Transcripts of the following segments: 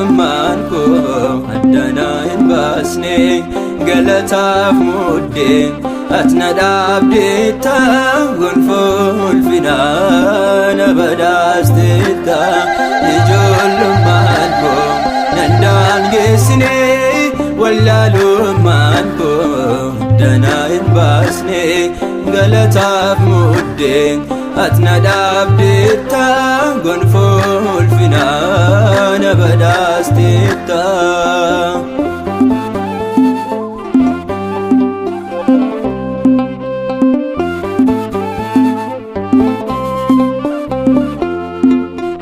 Ijoollummaan koo addanaa hin baasne, galataaf muddee ati na dhaabdeetta, gonfoo ulfinaa na badhaasteetta. Ijoollummaan koo nan daangeessine, wallaalummaan koo addanaa hin baasne, galataaf muddee ati na dhaabdeetta, gonfoo ulfinaa na badhaasteetta.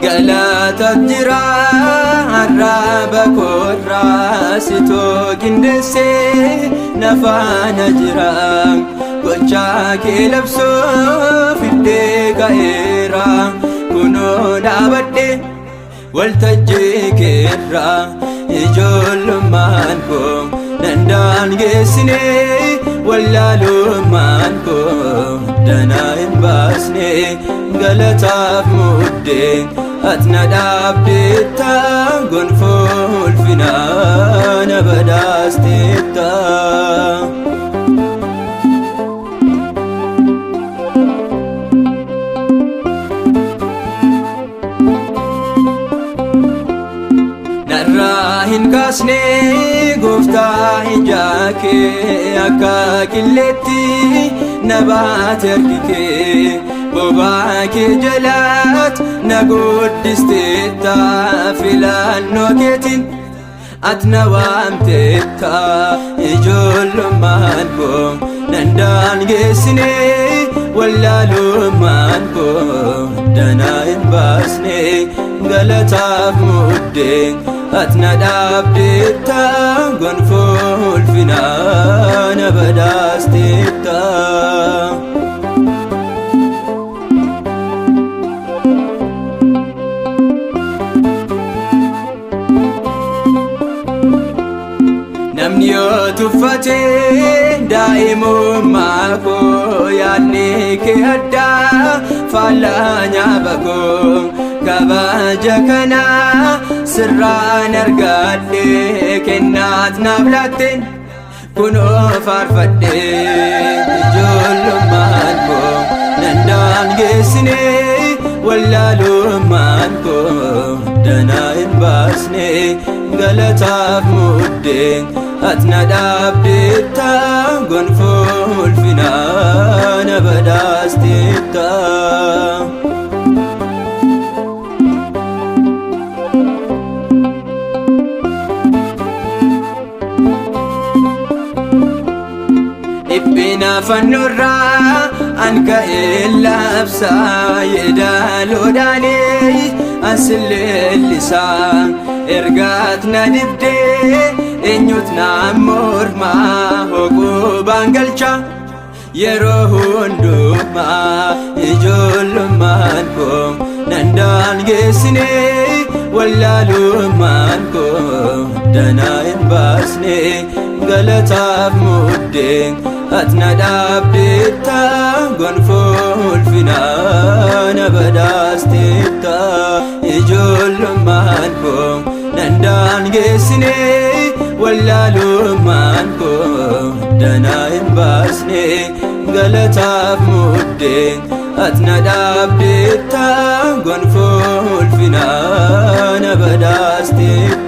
Galata jira arraba koorraa, sitoo qindeessee na faana jira. Gochaa kee labsuu fiddee ka'eera, kunoo dhaabadhe waltajjii keerra. Ijoollummaan koo nan daangeessine, wallaalummaan koo danaa hin baasne, galataaf muddee ati na dhaabdeetta, gonfoo ulfinaa na badhaasteetta. Narraa hin kaasne gooftaa ijaa kee, akka qilleetti na baate harki kee, bobaa kee jalaat na guddisteetta, filannoo keetiin ati na waamteetta. Ijoollummaan koo nan daangeessine, wallaalummaan koo danaa hin baasne, galataaf muddee ati na dhaabdeetta, gonfoo ulfinaa na badhaasteetta. Namni yoo tuffate daa'imummaa koo, yaadni kee addaa faallaa nyaaba koo, kabaja kana sirraan argadhe, kennaat naaf laatteen kunoo faarfadhe. Ijoollummaan koo nan daangeessine, wallaalummaan koo danaa hin baasne, galataaf muddee ati na dhaabdeetta, gonfoo ulfinaa na badhaasteetta. Dhiphina fannoorraa an ka'ee labsaa, yedaaloodhaanii an silleellisaa, ergaat na dibdee eenyut na mormaa, hoqubaan galcha yeroo hundumaa. Ijoollummaan koo nan daangeessine, wallaalummaan koo danaa hin baasne, galataaf muddee ati na dhaabdeetta, gonfoo ulfinaa na badhaasteetta. Ijoollummaan koo nan daangeessine, wallaalummaan koo danaa hin baasne, galataaf muddee ati na dhaabdeetta, gonfoo ulfinaa na badhaasteetta.